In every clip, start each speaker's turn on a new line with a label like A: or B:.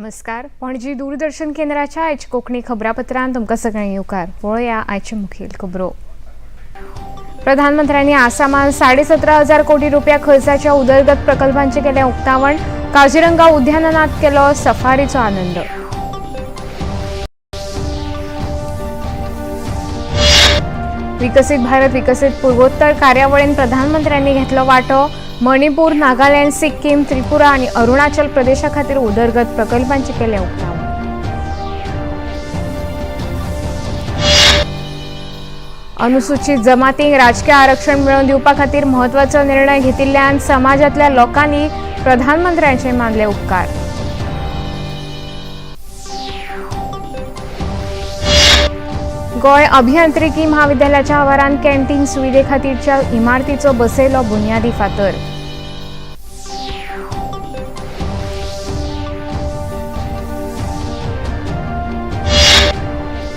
A: नमस्कार. पणजी दूरदर्शन केंद्राच्या आयज कोंकणी खबरापत्रांत तुमकां सगळ्यांक येवकार. पळोवया आयच्यो मुखेल खबरो. प्रधानमंत्र्यांनी आसामात 17,500 कोटी रुपया खर्चाच्या उदरगत प्रकल्पांचे केलें उक्तावण. काझीरंगा उद्यानात केलो सफारीचो आनंद. विकसित भारत विकसित पूर्वोत्तर कार्यावळीन प्रधानमंत्र्यांनी घेतलो वांटो. मणिपूर, नागालँड, सिक्कीम, त्रिपुरा आणि अरुणाचल प्रदेशा खातीर उदरगत प्रकल्पांचे केले उक्तावण. अनुसूचित जमातींक राजकीय आरक्षण मेळोवन दिवपा खातीर म्हत्वाचो निर्णय घेतिल्ल्यान समाजांतल्या लोकांनी प्रधानमंत्र्यांचे मानले उपकार. गोंय अभियांत्रिकी म्हाविद्यालयाच्या आवारांत कॅन्टीन सुविधे खातीरच्या इमारतीचो बसयलो बुन्यादी फातर.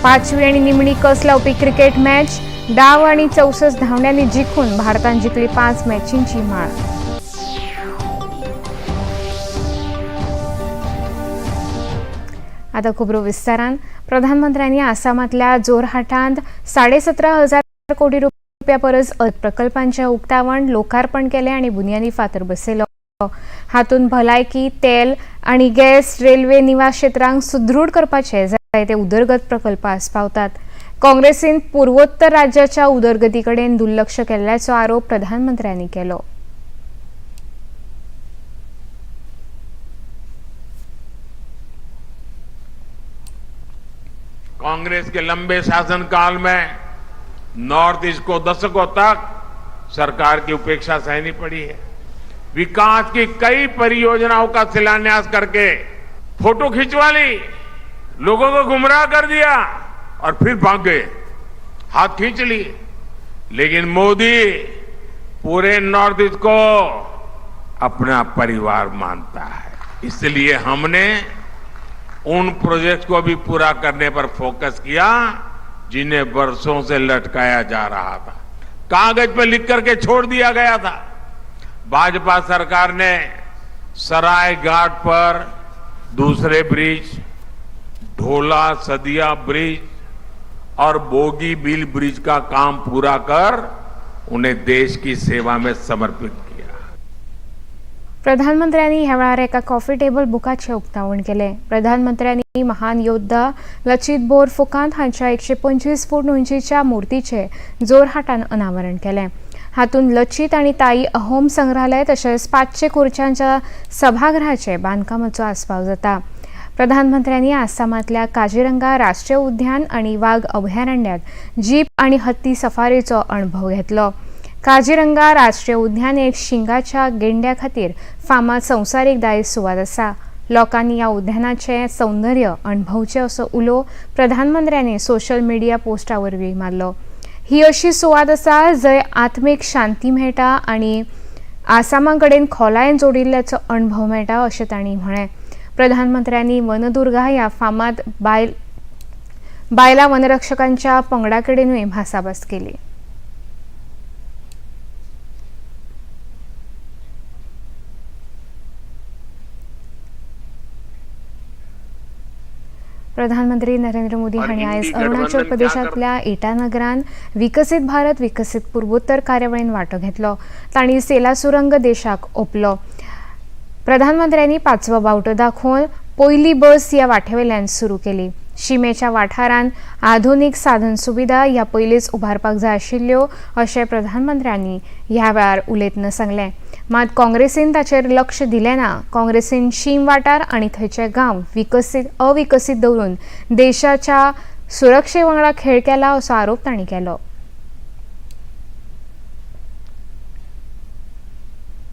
A: पाचवी आणि निमणी कस लावपी क्रिकेट मॅच डाव आणि 64 धावण्यांनी जिखून भारतान जिखली 5 मॅचींची माळ. आता खबरो विस्तारान. प्रधानमंत्र्यांनी आसामांतल्या जोरहाटांत 17,500 कोटी रुपया परस प्रकल्पांचें उक्तावण, लोकार्पण केलें आनी बुन्यादी फातर बसयलो. हातूंत भलायकी, तेल आनी गॅस, रेल्वे, निवास क्षेत्रांक सुदृढ करपाचे जायते उदरगत प्रकल्प आस्पावतात. काँग्रेसीन पूर्वोत्तर राज्याच्या उदरगती कडेन दुर्लक्ष केल्ल्याचो आरोप प्रधानमंत्र्यांनी केलो.
B: कांग्रेस के लंबे शासनकाल में नॉर्थ ईस्ट को दशकों तक सरकार की उपेक्षा सहनी पड़ी है. विकास की कई परियोजनाओं का शिलान्यास करके फोटो खिंचवा ली, लोगों को गुमराह कर दिया और फिर भाग गए, हाथ खींच लिए. लेकिन मोदी पूरे नॉर्थ ईस्ट को अपना परिवार मानता है, इसलिए हमने उन प्रोजेक्ट को भी पूरा करने पर फोकस किया जिन्हें वर्षों से लटकाया जा रहा था, कागज पर लिख करके छोड़ दिया गया था. भाजपा सरकार ने सराय घाट पर दूसरे ब्रिज, ढोला सदिया ब्रिज और बोगी बिल ब्रिज का काम पूरा कर उन्हें देश की सेवा में समर्पित किया.
A: प्रधानमंत्र्यांनी ह्या वेळार एका कॉफी टेबल बुकाचें उक्तावण केलें. प्रधानमंत्र्यांनी महान योद्धा लचित बोर फुकांत हांच्या 125 फूट उंचीच्या मूर्तीचें जोरहाटान अनावरण केलें. हातूंत लचित आनी ताई अहोम संग्रहालय तशेंच 500 खुर्च्यांच्या सभागृहाचे बांदकामाचो आस्पाव जाता. प्रधानमंत्र्यांनी आसामांतल्या काझीरंगा राष्ट्रीय उद्यान आनी वाग अभयारण्यात जीप आनी हत्ती सफारीचो अणभव घेतलो. काझीरंगा राष्ट्रीय उद्यान एक शिंगाच्या गेंड्या खातीर फामाद संवसारीक दायज सुवात आसा. लोकांनी ह्या उद्यानाचें सौंदर्य अणभवचें असो उलो प्रधानमंत्र्यांनी सोशल मिडिया पोस्टा वरवीं मारलो. ही अशी सुवात आसा जंय आत्मीक शांती मेळटा आनी आसामा कडेन खोलायेन जोडिल्ल्याचो अणभव मेळटा अशें तांणी म्हळें. प्रधानमंत्र्यांनी वनदुर्गा ह्या फामाद बायलां वनरक्षकांच्या पंगडा कडेनूय भासाभास केली. प्रधानमंत्री नरेंद्र मोदी हांणी आयज
B: इंडी
A: अरुणाचल
B: गठबंधन क्या
A: प्रदेशांतल्या इटानगरान विकसित भारत विकसित पूर्वोत्तर कार्यावळीन वांटो घेतलो. तांणी सेला सुरंग देशाक ओंपलो. प्रधानमंत्र्यांनी पाचवो बावटो दाखोवन पयली बस ह्या वाटेवेल्यान सुरू केली. शिमेच्या वाठारांत आधुनीक साधन सुविधा ह्या पयलींच उबारपाक जाय आशिल्ल्यो अशें प्रधानमंत्र्यांनी ह्या वेळार उलयतना सांगलें. मात काँग्रेसीन ताचेर लक्ष दिलें ना. काँग्रेसीन शीम वाठार आनी थंयचे गांव विकसीत अविकसीत दवरून देशाच्या सुरक्षे वांगडा खेळ केला असो आरोप तांणी केलो.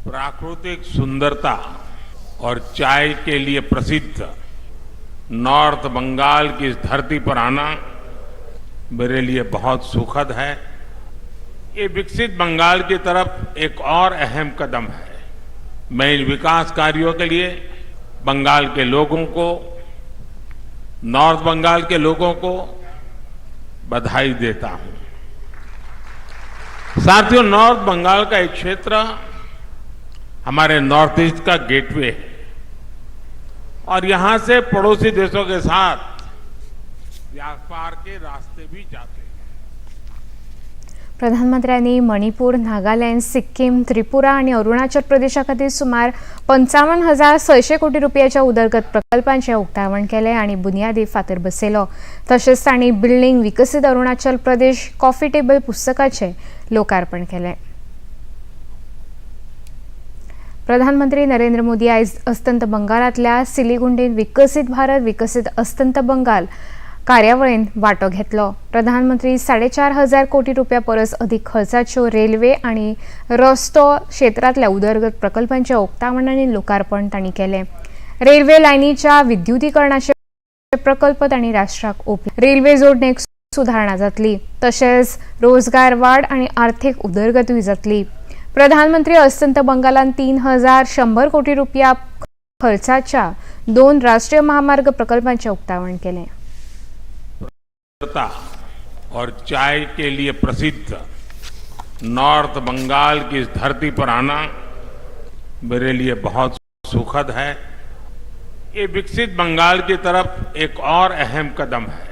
B: प्राकृतिक सुंदरता और चाय के लिए प्रसिद्ध नॉर्थ बंगाल की इस धरती पर आना मेरे लिए बहुत सुखद है. ये विकसित बंगाल की तरफ एक और अहम कदम है. मैं इन विकास कार्यों के लिए बंगाल के लोगों को, नॉर्थ बंगाल के लोगों को बधाई देता हूं. साथियों, नॉर्थ बंगाल का एक क्षेत्र हमारे नॉर्थ ईस्ट का गेटवे है. और यहां से पड़ोसी देशों के साथ व्यापार के रास्ते भी जाते हैं।
A: प्रधानमंत्र्यांनी मणिपूर, नागालँड, सिक्कीम, त्रिपुरा आनी अरुणाचल प्रदेशा खातीर सुमार 55,600 कोटी रुपयाच्या उदरगत प्रकल्पांचें उक्तावण केलें आनी बुन्यादी फातर बसयलो। तशेंच तांणी बिल्डींग विकसीत अरुणाचल प्रदेश कॉफी टेबल पुस्तकाचें लोकार्पण केलें। प्रधानमंत्री नरेंद्र मोदी आयज अस्तंत बंगालांतल्या सिलिगुंडीन विकसीत भारत विकसीत अस्तंत बंगाल कार्यावळीन वांटो घेतलो। प्रधानमंत्री 4,500 कोटी रुपया परस अदीक खर्चाच्यो रेल्वे आनी रस्तो क्षेत्रांतल्या उदरगत प्रकल्पांचें उक्तावण आनी लोकार्पण तांणी केलें। रेल्वे लायनीच्या विद्युतीकरणाचे प्रकल्प तांणी राष्ट्राक ओंपले। रेल्वे जोडणेक सुदारणा जातली, तशेंच रोजगार वाड आनी आर्थीक उदरगतूय जातली। प्रधानमंत्री अस्तंत बंगालान 3,100 कोटी रुपया खर्चाच्या 2 राष्ट्रीय महामार्ग प्रकल्पांचें उक्तावण केलें।
B: और चाय के लिए प्रसिद्ध नॉर्थ बंगाल की इस धरती पर आना मेरे लिए बहुत सुखद है। ये विकसित बंगाल की तरफ एक और अहम कदम है।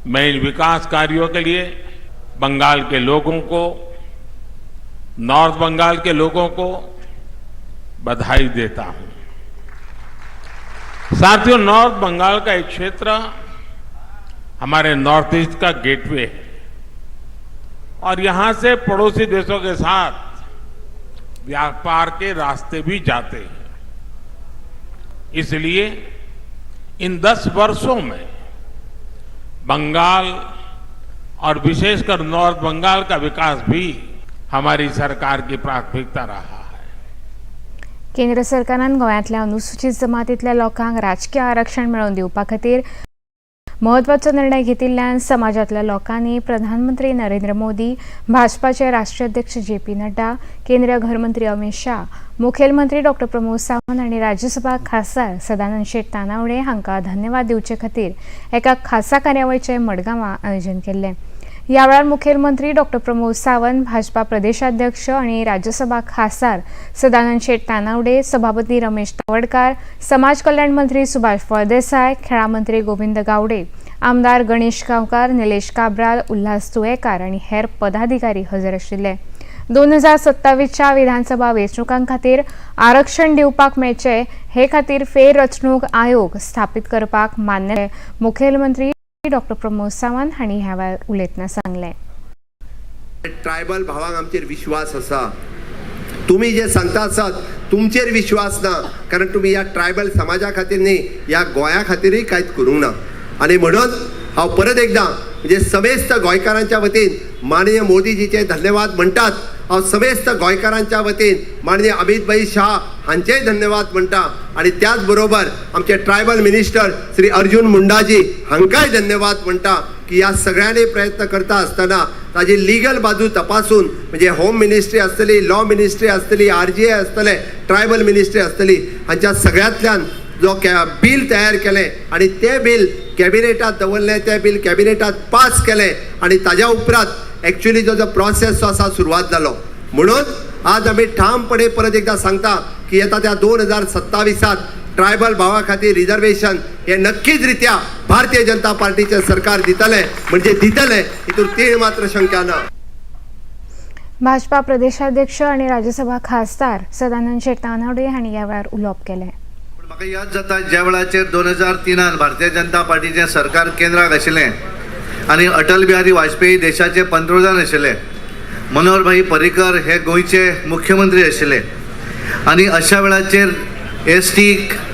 B: मैं इन विकास कार्यों के लिए बंगाल के लोगों को, नॉर्थ बंगाल के लोगों को बधाई देता हूं। साथियों, नॉर्थ बंगाल का एक क्षेत्र हमारे नॉर्थ ईस्ट का गेटवे है और यहां से पड़ोसी देशों के साथ व्यापार के रास्ते भी जाते हैं। इसलिए इन 10 वर्षों में बंगाल और विशेषकर नॉर्थ बंगाल का विकास भी हमारी सरकार की प्राथमिकता रहा है।
A: केंद्र सरकारान गोंयांतल्या अनुसूचित जमातींतल्या लोकांक राजकीय आरक्षण मेळोवन दिवपा खातीर म्हत्वाचो निर्णय घेतिल्ल्यान समाजांतल्या लोकांनी प्रधानमंत्री नरेंद्र मोदी, भाजपाचे राष्ट्रीय अध्यक्ष जे पी नड्डा, केंद्रीय घरमंत्री अमित शाह, मुखेलमंत्री डॉ प्रमोद सावंत आनी राज्यसभा खासदार सदानंद शेट तानावडे हांकां धन्यवाद दिवचे खातीर एका खासा कार्यावळीचें मडगांवां आयोजन केल्लें। ह्या वेळार मुखेलमंत्री डॉ प्रमोद सावंत, भाजपा प्रदेशाध्यक्ष आनी राज्यसभा खासदार सदानंद शेट तानावडे, सभापती रमेश तवडकार, समाज कल्याण मंत्री सुभाष फळदेसाय, खेळां मंत्री गोविंद गावडे, आमदार गणेश गांवकार, निलेश काब्राल, उल्हास तुयेकार आनी हेर पदाधिकारी हजर आशिल्ले। 2027च्या विधानसभा वेंचणुकां खातीर आरक्षण दिवपाक मेळचें हे खातीर फेररचणूक आयोग स्थापीत करपाक मान्य मुखेलमंत्री डॉ प्रमोद सावंत हांणी ह्या वेळार उलयतना सांगलें।
C: ट्रायबल भावांक आमचेर विश्वास आसा। तुमी जे सांगता आसात तुमचेर विश्वास ना, कारण तुमी ह्या ट्रायबल समाजा खातीर न्ही, ह्या गोंया खातीरय कांयच करूंक ना। आनी म्हणून हांव परत एकदां म्हणजे समेस्त गोंयकारांच्या वतीन माननीय मोदीजीचे धन्यवाद म्हणटात। हांव समेस्त गोंयकारांच्या वतीन माननीय अमित भाई शाह हांचेय धन्यवाद म्हणटा आनी त्याच बरोबर आमचे ट्रायबल मिनिस्टर श्री अर्जुन मुंडाजी हांकांय धन्यवाद म्हणटा की ह्या सगळ्यांनी प्रयत्न करता आसतना ताजी लिगल बाजू तपासून, म्हणजे होम मिनिस्ट्री आसतली, लॉ मिनिस्ट्री आसतली, आरजीए आसतले, ट्रायबल मिनिस्ट्री आसतली, हांच्या सगळ्यांतल्यान जो बील तयार केलें आनी तें बील कॅबिनेटात दवरलें, तें बील कॅबिनेटात पास केलें आनी ताज्या उपरांत एक्चुअली जो जो प्रोसेस जो आसा सुरवात जालो। म्हणून आज आमी ठामपणे परत एकदां सांगता की येता त्या 2027 ट्रायबल भावा खातीर रिजर्वेशन हे नक्कीच रित्या भारतीय जनता पार्टीचें सरकार दितलें, म्हणजे दितलें, हितून तीळ मात्र शंका ना।
A: भाजपा प्रदेशाध्यक्ष आनी राज्यसभा खासदार सदानंद शेट तानावडे हांणी ह्या वेळार उलोवप केलें।
D: पूण म्हाका याद जाता ज्या वेळाचेर 2003 भारतीय जनता पार्टीचें सरकार केंद्राक आशिल्लें आनी अटल बिहारी वाजपेयी देशाचे पंतप्रधान आशिल्ले, मनोहर भाई पर्रीकर हे गोंयचे मुख्यमंत्री आशिल्ले आनी अशा वेळाचेर एस टी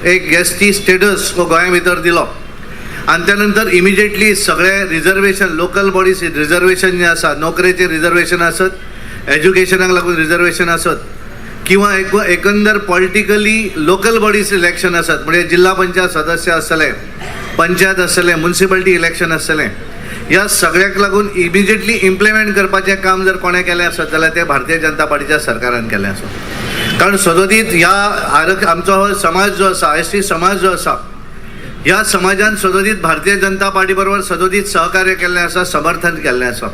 D: एक एस टी स्टेटस हो गोंया भितर दिलो आनी त्या नंतर इमिजिएटली सगळे रिजर्वेशन, लोकल बॉडीज रिजर्वेशन जें आसा, नोकरेचें रिजर्वेशन आसत, एज्युकेशनाक लागून रिजर्वेशन आसत किंवा एकंदर पॉलिटिकली लोकल बॉडीज इलेक्शन आसत, म्हणजे जिल्हा पंचायत सदस्य आसतले, पंचायत आसतले, मुन्सिपालिटी इलेक्शन आसतलें, ह्या सगळ्याक लागून इमिजिएटली इम्प्लिमेंट करपाचें काम जर कोणें केलें आसत जाल्यार तें भारतीय जनता पार्टीच्या सरकारान केलें आसा। कारण सदोदीत ह्या आरक आमचो हो समाज जो आसा, एस टी समाज जो आसा, ह्या समाजान सदोदीत भारतीय जनता पार्टी बरोबर सदोदीत सहकार्य केल्लें आसा, समर्थन केल्लें आसा।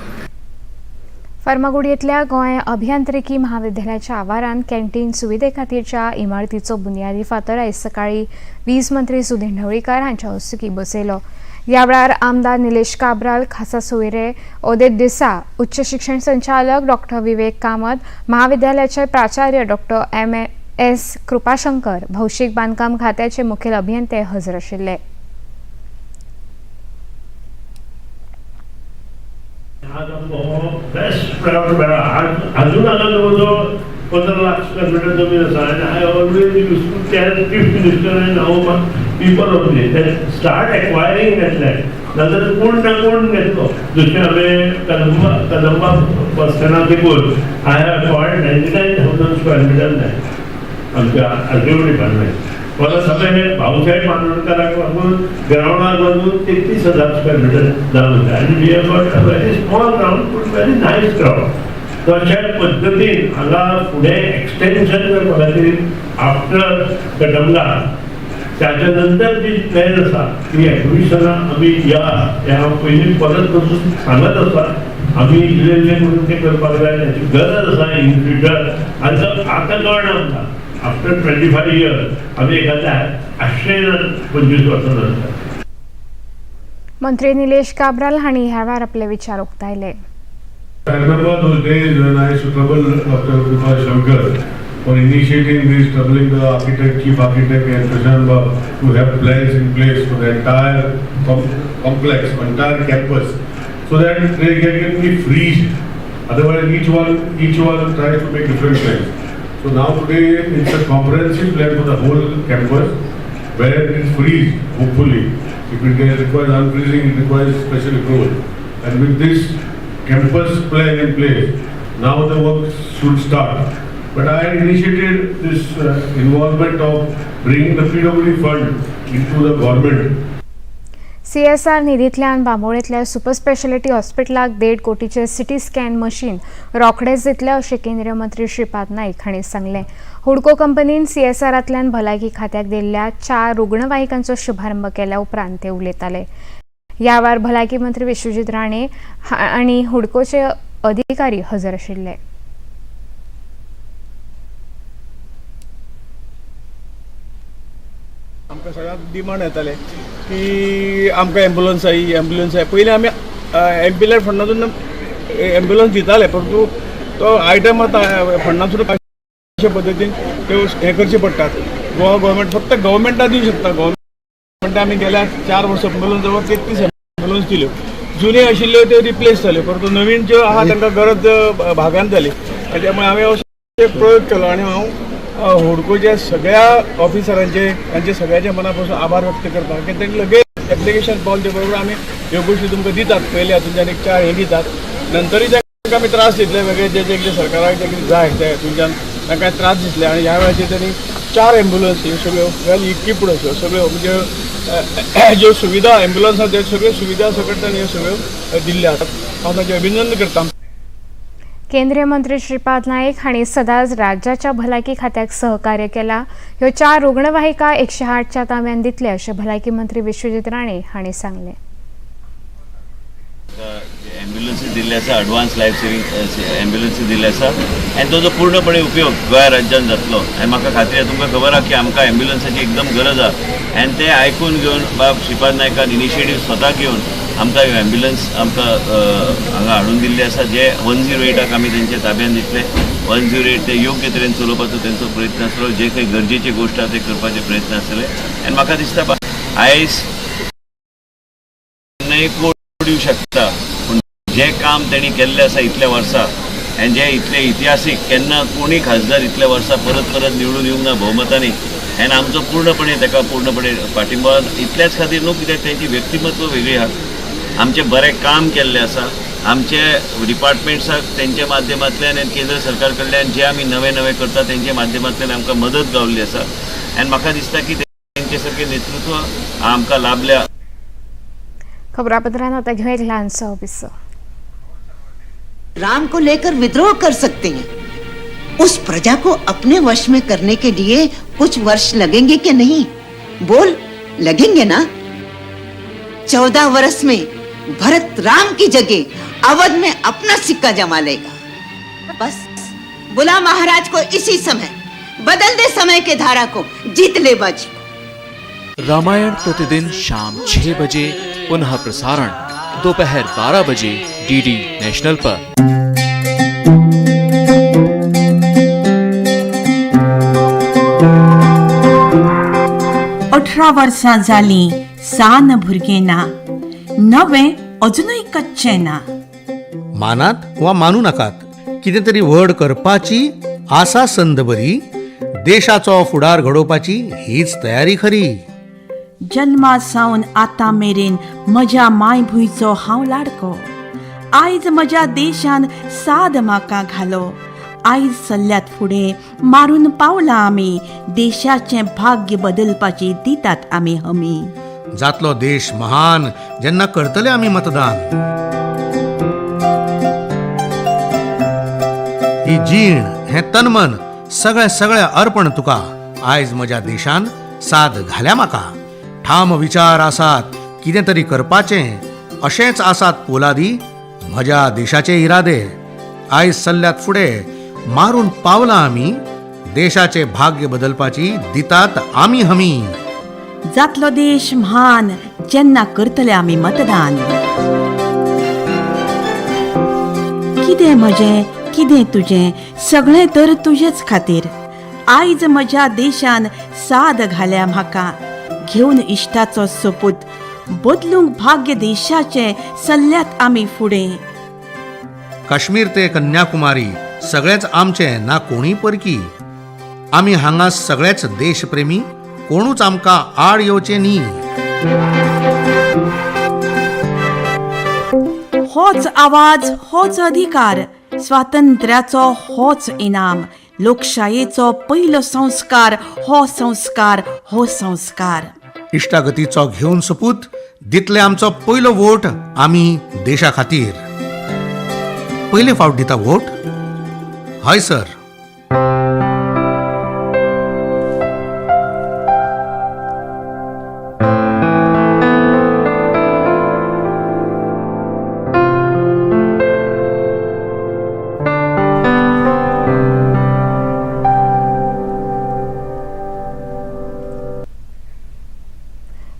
A: फर्मागुडयेंतल्या गोंय अभियांत्रिकी महाविद्यालयाच्या आवारांत कॅन्टीन सुविधे खातीरच्या इमारतीचो बुन्यादी फातर आयज सकाळी वीज मंत्री सुधीर ढवळीकार हांच्या हस्तुकीं बसयलो. ह्या वेळार आमदार निलेश काब्राल, खासा सोयरे ओदेत डिसा, उच्च शिक्षण संचालक डॉक्टर विवेक कामत, महाविद्यालयाचे प्राचार्य डॉक्टर MS Kripashankar, भौशीक बांदकाम खात्याचे मुखेल अभियंते हजर आशिल्ले.
E: आज आमकां हो बेस्ट प्लॉट मेळ्ळा. आज अजून हांगा जवळ जवळ 15 लाख स्क्वेअर मिटर जमीन आसा आनी I always used to tell chief minister and how people of that start acquiring that land, नाजाल्यार कोण ना कोण घेतलो. जशें हांवें कदंबा कदंबा बस स्टँडा देखून I have acquired 99,000 square meter land आमच्या आर टी ओ डिपार्टमेंट. परत हांवें भाऊसाहेब मानवणकराक लागून ग्रावंडाक लागून 33,000 स्क्वेअर मिटर जावन आसा आनी we have got a very small ground पूण व्हेरी नायस ग्रावंड. तशा पद्दतीन हांगा फुडें एक्सटेन्शन करपा खातीर आफ्टर कदंबा त्याच्या नंतर जी प्लॅन आसा ती एक्विजिशनां आमी या हें हांव पयलीं परत बसून सांगत आसा. आमी इल्लें इल्लें करून तें करपाक जाय, ताची गरज आसा इन फ्युचर. आनी आतां कळना आमकां, आफ्टर 25 इयर्स आमी एखाद्या आश्चर्य 25 वर्सां नंतर.
A: मंत्री निलेश काब्राल हांणी ह्या वेळार आपले विचार उक्तायले.
F: I remember those days when I used to trouble Dr. Kripa Shankar for initiating this, troubling the architect, chief architect and Prashant Bab to have plans in place for the entire complex, entire campus, so that they can be freezed. Otherwise, each one tries to make different plans. So now today, it's a comprehensive plan for the whole campus, where it is freezed, hopefully. If it requires unfreezing, it requires special approval. And with this campus plan in place, now the work should start. But I initiated this involvement of bringing the PWD fund into the government.
A: CSR निधींतल्यान बांबोळेंतल्या super specialty हॉस्पिटलाक 1.5 कोटीचे CT scan machine रोखडेच दितले अशें केंद्रीय मंत्री श्रीपाद नाईक हांणी सांगलें. हुडको कंपनीन सीएसआरांतल्यान भलायकी खात्याक दिल्ल्या चार रुग्णवाहिकांचो शुभारंभ केल्या उपरांत ते उलयताले. ह्या वेळार भलायकी मंत्री विश्वजीत राणे आनी हुडकोचे अधिकारी हजर आशिल्ले.
G: आमकां सगळ्याक डिमांड येताले की आमकां एम्बुलन्स जाय, एम्बुलन्स जाय. पयलीं आमी एमपीलॅड फंडातून एम्बुलन्स दिताले, परंतु तो आयटम आतां फंडातून अशा पद्दतीन त्यो हें करचे पडटात. गोवा गव्हर्मेंट फक्त गव्हर्मेंटा दिवंक शकता. गव्हर्मेंटा आमी गेल्या 4 वर्सां एम्बुलन्स जवळ 33 एम्बुलन्स दिल्यो. जुन्यो आशिल्ल्यो त्यो रिप्लेस जाल्यो, परंतु नवीन ज्यो आहा तांकां गरज भागान जाली आनी त्यामुळे हांवें असो एक प्रयोग केलो आनी हांव हुडकोच्या सगळ्या ऑफिसरांचे, तांचे सगळ्याच्या मना पासून आभार व्यक्त करता की तांणी लगेच एप्लिकेशन पावले ते बरोबर आमी ह्यो गोश्टी तुमकां दितात. पयले हातूंतल्यान एक चार हे दितात, नंतरूय तांकां आमी त्रास दितले. वेगळे जे जे कितें सरकाराक जे कितें जाय ते तुमच्यान तांकां त्रास दिसले आनी ह्या वेळाचेर तांणी चार एम्बुलन्स ह्यो सगळ्यो वेल इक्विप्ड अश्यो सगळ्यो, म्हणजे ज्यो सुविधा एम्बुलन्स आसा त्यो सगळ्यो सुविधा सकट तांणी ह्यो सगळ्यो दिल्ल्यो आसात. हांव तांचें अभिनंदन करता.
A: केंद्रीय मंत्री श्रीपाद नाईक हांणी सदांच राज्याच्या भलायकी खात्याक सहकार्य केला. ह्यो चार रुग्णवाहिका 108च्या ताब्यात दितले अशें भलायकी मंत्री विश्वजीत राणे हांणी सांगलें.
H: एम्ब्युलन्सी दिल्ले आसा, अडवान्स लायफ सेविंग एम्ब्युलन्सी दिल्ले आसा आनी ताजो पूर्णपणे उपयोग गोंया राज्यान जातलो आनी म्हाका खात्री आसा. तुमकां खबर आहा की आमकां एम्ब्युलन्साची एकदम गरज आहा आनी तें आयकून घेवन बाब श्रीपाद नायकान इनिशिएटीव स्वता घेवन आमकां ह्यो एम्ब्युलन्स आमकां हांगा हाडून दिल्ले आसा, जे 108 आक आमी तेंच्या ताब्यान दितले. 108 ते योग्य तरेन चलोवपाचो तेंचो प्रयत्न आसलो, जे काही गरजेची गोश्ट आहा ते करपाचे प्रयत्न आसतले. आनी म्हाका दिसता आयज केन्नाय कोड येवं शकता, पूण जें काम तेणी केल्लें आसा इतल्या वर्सां आनी जे इतले इतिहासीक, केन्ना कोणी खासदार इतल्या वर्सां परत परत निवडून येवंक ना भोवमतांनी. आनी आमचो पूर्णपणे ताका पूर्णपणे पाठिंबो इतल्याच खातीर न्हू, कित्याक तेंची व्यक्तिमत्व वेगळी आहा. आमचें बरें काम केल्लें आसा आमचे डिपार्टमेंट्साक तेंच्या माध्यमांतल्यान आनी केंद्र सरकार कडल्यान जे आमी नवे नवे करता तेंच्या माध्यमांतल्यान आमकां मदत गावल्ली आसा. आनी म्हाका दिसता की तेंचे सारकें नेतृत्व आमकां लाभल्या.
A: खबरापत्रांत आता घेवया एक ल्हानसो विसव.
I: राम को लेकर विद्रोह कर सकते हैं, उस प्रजा को अपने वश में करने के लिए कुछ वर्ष लगेंगे कि नहीं? बोल, लगेंगे ना? 14 वर्ष में भरत राम की जगह अवध में अपना सिक्का जमा लेगा. बस बुला महाराज को इसी समय, बदल दे समय के धारा को, जीत ले बाजी को।
J: रामायण प्रतिदिन शाम 6 बजे, पुनः प्रसारण दोपहर 12 बजे डीडी नेशनल पर।
K: 18 वर्सां जालीं सान भुरगें ना, नवें अजुनूय कच्चें ना.
D: मानात वा मानू नाकात, कितें तरी व्हड करपाची आसा संद बरी, देशाचो फुडार घडोवपाची हीच तयारी खरी.
K: जल्मा सावन आतां मेरेन म्हज्या मायभुंयचो हांव लाडको. आयज म्हज्या देशान साद म्हाका घालो. आयज सल्ल्यात फुडें मारून पावला आमी, देशाचें भाग्य बदलपाची दितात आमी हमी.
D: जातलो देश महान जेन्ना करतले आमी मतदान. ही जीण हें तनमन सगळें सगळें अर्पण तुका, आयज म्हज्या देशान साद घाल्या म्हाका. ठाम विचार आसात कितें तरी करपाचें, अशेंच आसात पोलादी म्हज्या देशाचे इरादे. आयज सल्ल्यात फुडें मारून पावला आमी, देशाचे भाग्य बदलपाची दितात आमी हमी.
K: जातलो देश म्हान जेन्ना करतले आमी मतदान. कितें म्हजें कितें तुजें सगळें तर तुजेच खातीर. आयज म्हज्या देशान साद घाल्या म्हाका, घेवन इश्टाचो सोपूत बदलूंक भाग्य देशाचें सल्ल्यात आमी फुडें.
D: काश्मीर ते कन्याकुमारी सगळेच आमचें ना कोणूय परकी. आमी हांगा सगळेच देशप्रेमी, कोणूच आमकां आड येवचें न्ही.
K: होच आवाज होच अधिकार, स्वातंत्र्याचो होच इनाम, लोकशायेचो पयलो संस्कार हो संस्कार हो संस्कार.
D: इश्टागतीचो घेवन सोपूत दितले आमचो पयलो वोट आमी देशा खातीर. पयले फावट दिता वोट? हय सर.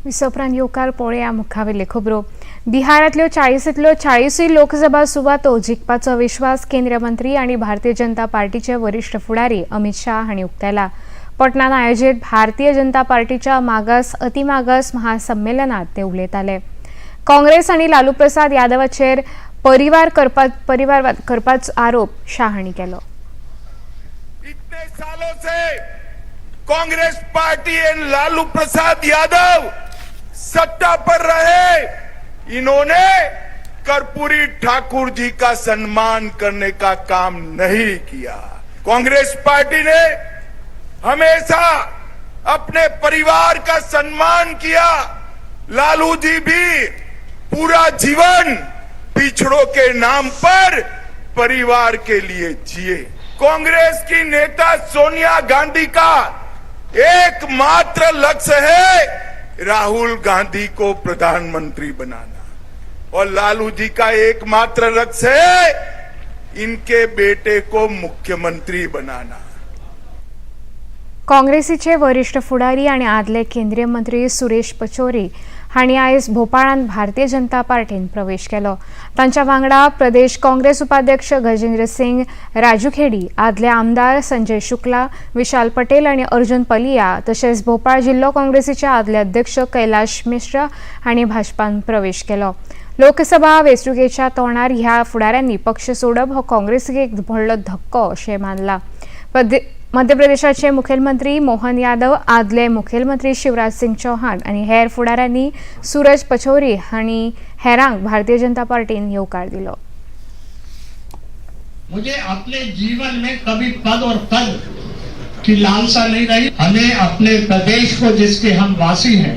A: विसोपरांत येवकार पळोवया मुखावेल्यो खबरो. बिहारांतल्यो 40तल्यो 40 लोकसभा सुवातो जिखपाचो विश्वास केंद्रीय मंत्री आनी भारतीय जनता पार्टीचे वरिश्ठ फुडारी अमित शाह हांणी उक्तायला. पटनान आयोजीत भारतीय जनता पार्टीच्या मागास अतिमागास महासंमेलनात ते उलयताले. काँग्रेस आनी लालू प्रसाद यादवाचेर परिवारवाद करपाचो आरोप शाह हांणी केलो.
B: इतने सालों से कांग्रेस पार्टी एंड लालू प्रसाद यादव सत्ता पर रहे, इन्होंने कर्पूरी ठाकुर जी का सम्मान करने का काम नहीं किया। कांग्रेस पार्टी ने हमेशा अपने परिवार का सम्मान किया। लालू जी भी पूरा जीवन पिछड़ों के नाम पर परिवार के लिए जिए। कांग्रेस की नेता सोनिया गांधी का एकमात्र लक्ष्य है राहुल गांधी को प्रधानमंत्री बनाना, और लालू जी का एकमात्र लक्ष्य है इनके बेटे को मुख्यमंत्री बनाना।
A: काँग्रेसीचे वरिष्ठ फुडारी आनी आदले केंद्रीय मंत्री सुरेश पचौरी हांणी आयज भोपाळांत भारतीय जनता पार्टीन प्रवेश केलो. तांच्या वांगडा प्रदेश काँग्रेस उपाध्यक्ष गजेंद्र सिंग राजूखेडी, आदले आमदार संजय शुक्ला, विशाल पटेल आनी अर्जुन पलिया, तशेंच भोपाळ जिल्लो काँग्रेसीचे आदले अध्यक्ष कैलाश मिश्र हांणी भाजपान प्रवेश केलो. लोकसभा वेंचणुकेच्या तोंडार ह्या फुडाऱ्यांनी पक्ष सोडप हो काँग्रेसीक एक व्हडलो धक्को अशें मानला. मध्य प्रदेशाचे मुखेलमंत्री मोहन यादव, आदले मुखेलमंत्री शिवराज सिंग चौहान आनी हेर फुडाऱ्यांनी सूरज पचौरी हांणी हेरांक भारतीय जनता पार्टीन येवकार दिलो.
L: मुझे अपने जीवन में कभी पद और पद की लालसा नहीं रही। हमें अपने प्रदेश को जिसके हम वासी हैं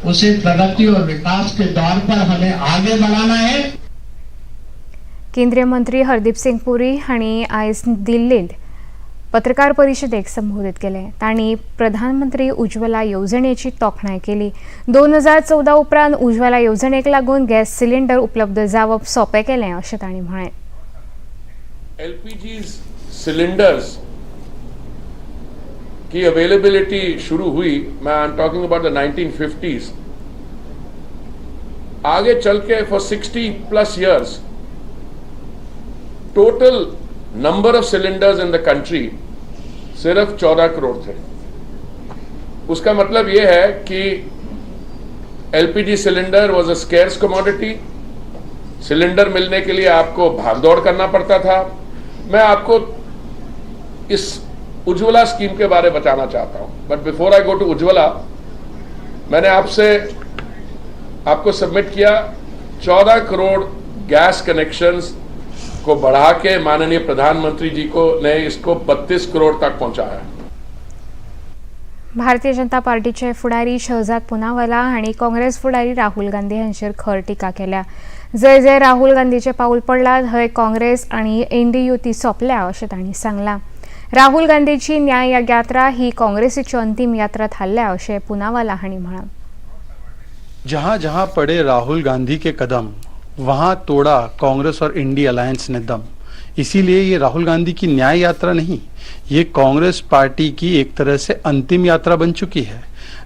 L: उसे प्रगति और विकास के द्वार पर हमें आगे बढ़ाना है।
A: केंद्रीय मंत्री हरदीप सिंग पुरी हांणी आयज दिल्लींत पत्रकार परिशदेक संबोधित केले. तांणी प्रधानमंत्री उज्ज्वला येवजणेची तोखणाय केली. 2014 उपरांत उज्ज्वला येवजणेक लागून गॅस सिलिंडर उपलब्ध जावप सोंपें केलें अशें तांणी म्हळें.
M: एलपीजी सिलेंडर्स की अवेलेबिलिटी शुरू हुई, मैं I am talking about the 1950s, आगे चल K for 60 plus years total number of cylinders in the country सिर्फ 14 करोड़ थे। उसका मतलब यह है कि LPG cylinder was a scarce commodity। Cylinder मिलने के लिए आपको भागदौड़ करना पड़ता था। मैं आपको इस उज्ज्वला स्कीम के बारे में बताना चाहता हूं, but before I go to Ujjwala, मैंने आपसे आपको सबमिट किया, 14 करोड़ गैस कनेक्शंस को बढ़ा के माननीय प्रधानमंत्री जी को ने इसको 32 करोड़ तक पहुंचाया।
A: भारतीय जनता पार्टीचे फुडारी शहजाद पुनावाला हांणी काँग्रेस फुडारी राहुल गांधी हांचेर खर टिका केल्या। जंय जंय राहुल गांधीचे पावल पडला थंय काँग्रेस आनी एनडी युती सोंपल्या अशें तांणी सांगलां। राहुल गांधीची न्याय यात्रा ही काँग्रेसीची अंतीम यात्रा थारल्या अशें पुनावाला हांणी म्हळां।
N: जहां जहां पड़े राहुल गांधी के कदम, वहां तोड़ा कांग्रेस और इंडी अलायंस ने दम। इसीलिए ये राहुल गांधी की न्याय यात्रा नहीं, ये कांग्रेस पार्टी की एक तरह से अंतिम यात्रा बन चुकी है।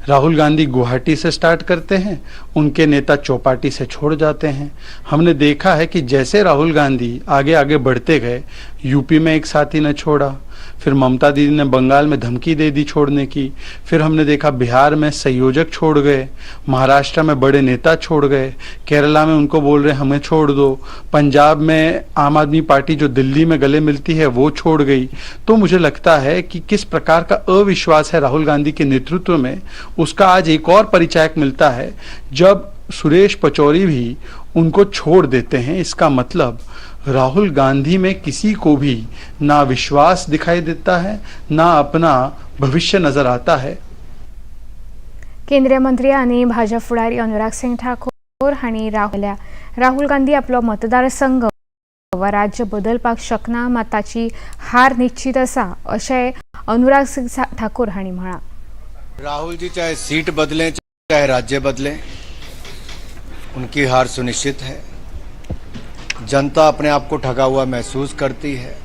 N: राहुल गांधी गुवाहाटी से स्टार्ट करते हैं, उनके नेता चौपाटी से छोड़ जाते हैं। हमने देखा है कि जैसे राहुल गांधी आगे आगे बढ़ते गए, यूपी में एक साथी न छोड़ा, फिर ममता दीदी ने बंगाल में धमकी दे दी छोड़ने की, फिर हमने देखा बिहार में संयोजक छोड़ गए, महाराष्ट्र में बड़े नेता छोड़ गए, केरला में उनको बोल रहे हमें छोड़ दो, पंजाब में आम आदमी पार्टी जो दिल्ली में गले मिलती है वो छोड़ गई। तो मुझे लगता है कि किस प्रकार का अविश्वास है राहुल गांधी के नेतृत्व में, उसका आज एक और परिचायक मिलता है जब सुरेश पचौरी भी उनको छोड़ देते हैं। इसका मतलब राहुल गांधी में किसी को भी ना विश्वास दिखाई देता है, ना अपना भविष्य नजर आता है।
A: केंद्रीय मंत्री आनी भाजप फुडारी अनुराग सिंग ठाकूर हांणी राहुल गांधी आपलो मतदारसंघ वा राज्य बदलपाक शकना, मात ताची हार निश्चित आसा अशें अनुराग सिंग ठाकूर हांणी म्हळां।
O: राहुल जी चाहे सीट बदलें, चाहे राज्य बदलें, उनकी हार सुनिश्चित है। जनता अपने आप को ठगा हुआ महसूस करती है।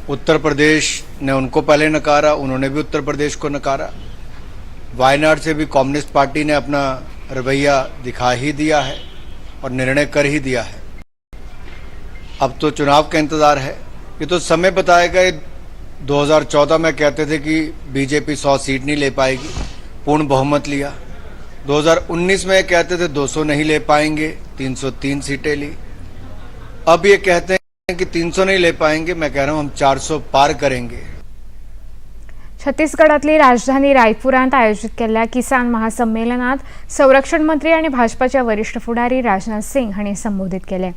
O: उत्तर प्रदेश ने उनको पहले नकारा, उन्होंने भी उत्तर प्रदेश को नकारा। वायनाड से भी कम्युनिस्ट पार्टी ने अपना रवैया दिखा ही दिया है और निर्णय कर ही दिया है। अब तो चुनाव का इंतज़ार है। ये तो समय बताएगा। ये 2014 में कहते थे कि बीजेपी 100 सीट नहीं ले पाएगी, पूर्ण बहुमत लिया। 2019 में कहते थे 200 नहीं ले पाएंगे, 303 सीटें ली। अब ये कहते हैं कि 300 नहीं ले पाएंगे, मैं कह रहा हूं हम 400 पार करेंगे।
A: छत्तीसगडातली राजधानी रायपुरांत आयोजित केल्ल्या किसान महासंमेलनात संरक्षण मंत्री आनी भाजपाचे वरिष्ठ फुडारी राजनाथ सिंग हांणी संबोधीत केले।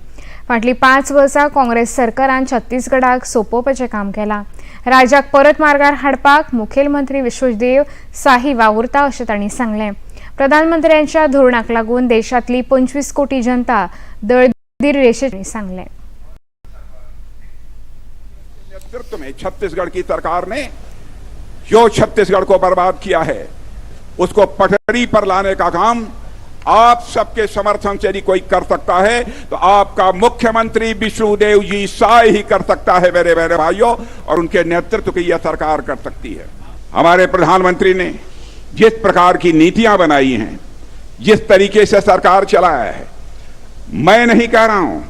A: फाटलीं 5 वर्सां काँग्रेस सरकारान छत्तीसगडाक सोंपोवपाचें काम केलां। राज्याक परत मार्गार हाडपाक मुखेलमंत्री विष्णुदेव साय वावुरता अशें तांणी सांगलें। प्रधानमंत्र्यांच्या धोरणाक लागून देशांतली 25 कोटी जनता दळदीर रेशेत सांगलें।
P: नेतृत्व में छत्तीसगढ़ की सरकार ने जो छत्तीसगढ़ को बर्बाद किया है, उसको पटरी पर लाने का काम आप सबके समर्थन से यदि कोई कर सकता है तो आपका मुख्यमंत्री विष्णुदेव जी साय ही कर सकता है, मेरे मेरे भाइयों, और उनके नेतृत्व की यह सरकार कर सकती है। हमारे प्रधानमंत्री ने जिस प्रकार की नीतियां बनाई हैं, जिस तरीके से सरकार चलाया है, मैं नहीं कह रहा हूं,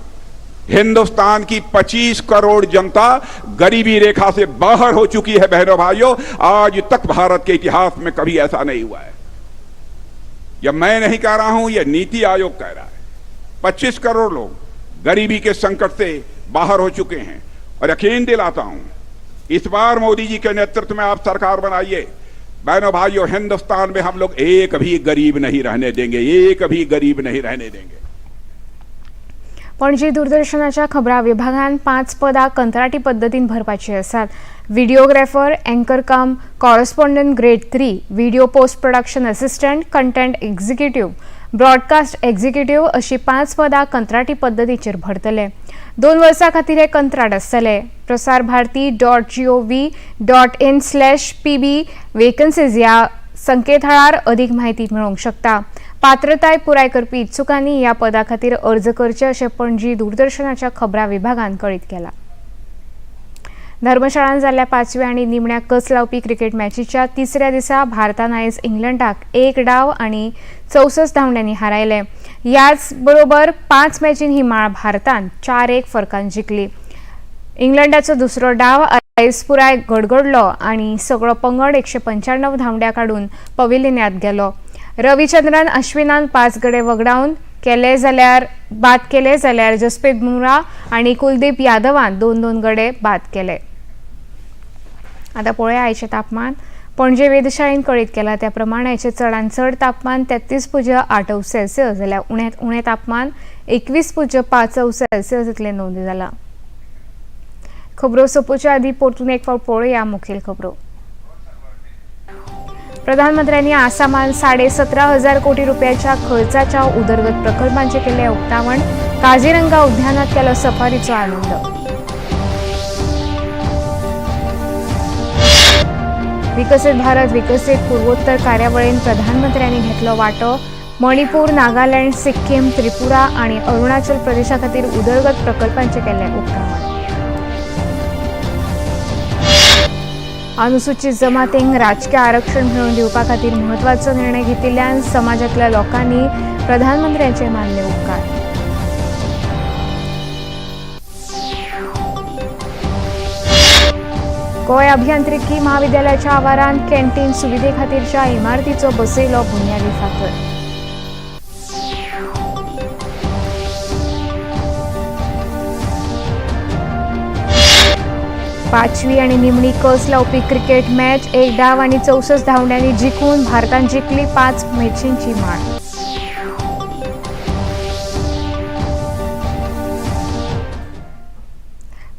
P: हिंदुस्तान की 25 करोड़ जनता गरीबी रेखा से बाहर हो चुकी है। बहनों, भाइयों, आज तक भारत के इतिहास में कभी ऐसा नहीं हुआ है। यह मैं नहीं कह रहा हूं, यह नीति आयोग कह रहा है। 25 करोड़ लोग गरीबी के संकट से बाहर हो चुके हैं और यकीन दिलाता हूं, इस बार मोदी जी के नेतृत्व में आप सरकार बनाइए, बहनों, भाइयों, हिंदुस्तान में हम लोग एक भी गरीब नहीं रहने देंगे, एक भी गरीब नहीं रहने देंगे।
A: पणजी दूरदर्शनाच्या खबरां विभागान 5 पदां कंत्राटी पद्दतीन भरपाची आसात। Videographer, anchor cum correspondent grade 3, video post production assistant, content executive, broadcast executive अशी 5 पदां कंत्राटी पद्दतीचेर भरतले। 2 वर्सां खातीर हे कंत्राट आसतले। prasarbharati.gov.in/pbvacancies ह्या संकेतथळार अदीक म्हायती मेळोवंक शकता। पात्रताय पुराय करपी इत्सुकांनी ह्या पदा खातीर अर्ज करचे अशें पणजी दूरदर्शनाच्या खबरां विभागान कळीत केलां। धर्मशाळांत जाल्ल्या पांचव्या आनी निमण्या कस लावपी क्रिकेट मॅचीच्या तिसऱ्या दिसा भारतान आयज इंग्लंडाक 1 डाव आनी 64 धांवड्यांनी हारायले. याच बरोबर 5 मॅचीन ही माळ भारतान 4-1 फरकान जिखली. इंग्लंडाचो दुसरो डाव आयज पुराय गडगडलो आनी सगळो पंगड 195 धांवड्या काडून पविलियनात गेलो. रविचंद्रन अश्विनान 5 गडे वगडावन केले जाल्यार बाद केले जाल्यार जसप्रीत बुमरा आनी कुलदीप यादवान 2-2 गडे बाद केले. आतां पळोवया आयचें तापमान. पणजे वेधशाळेन कळीत केला त्या प्रमाण आयचें चडांत चड तापमान 33.8 अंश सेल्सियस जाल्यार उण्यांत उणें तापमान 21.5 अंश सेल्सियस इतलें नोंद जालां. खबरो सोंपोवच्या आदीं परतून एक फावट पळोवया मुखेल खबरो. प्रधानमंत्र्यांनी आसामान 17,500 कोटी रुपयाच्या खर्चाच्या उदरगत प्रकल्पांचे केले उक्तावण. काझीरंगा उद्यानात केलो सफारीचो आनंद. विकसित भारत विकसित पूर्वोत्तर कार्यावळीन प्रधानमंत्र्यांनी घेतलो वांटो. मणिपूर, नागालँड, सिक्कीम, त्रिपुरा आनी अरुणाचल प्रदेशा खातीर उदरगत प्रकल्पांचे केले उक्तावण. अनुसूचित जमातींक राजकीय आरक्षण मेळोवन दिवपा खातीर म्हत्वाचो निर्णय घेतिल्ल्यान समाजांतल्या लोकांनी प्रधानमंत्र्यांचे मानले उपकार. गोंय अभियांत्रिकी महाविद्यालयाच्या आवारांत कॅन्टीन सुविधे खातीरच्या इमारतीचो बसयलो बुन्यादी फातर. पांचवी आनी निमणी कस लावपी क्रिकेट मॅच 1 डाव आनी 64 धांवड्यांनी जिखून भारतान जिखली 5 मॅचींची माळ.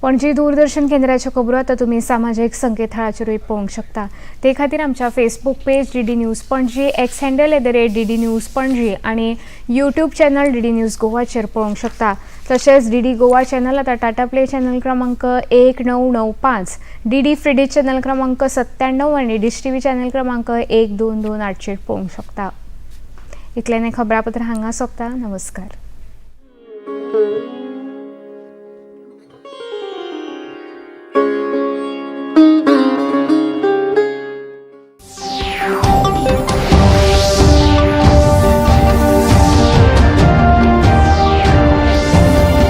A: पणजी दूरदर्शन केंद्राच्यो खबरो आतां तुमी सामाजीक संकेतथळाचेरूय पळोवंक शकता. ते खातीर आमच्या Facebook page DD news Panaji, X handle @DD news Panaji आनी यूट्यूब चॅनल DD news गोवाचेर पळोवंक शकता. तशेंच DD Goa channel आतां टाटा प्ले चॅनल क्रमांक 1995, DD free डिश चॅनल क्रमांक 97 आनी डिश टीव्ही चॅनल क्रमांक 1228 पळोवंक शकता. इतल्यान खबरापत्र हांगा सोंपता. नमस्कार.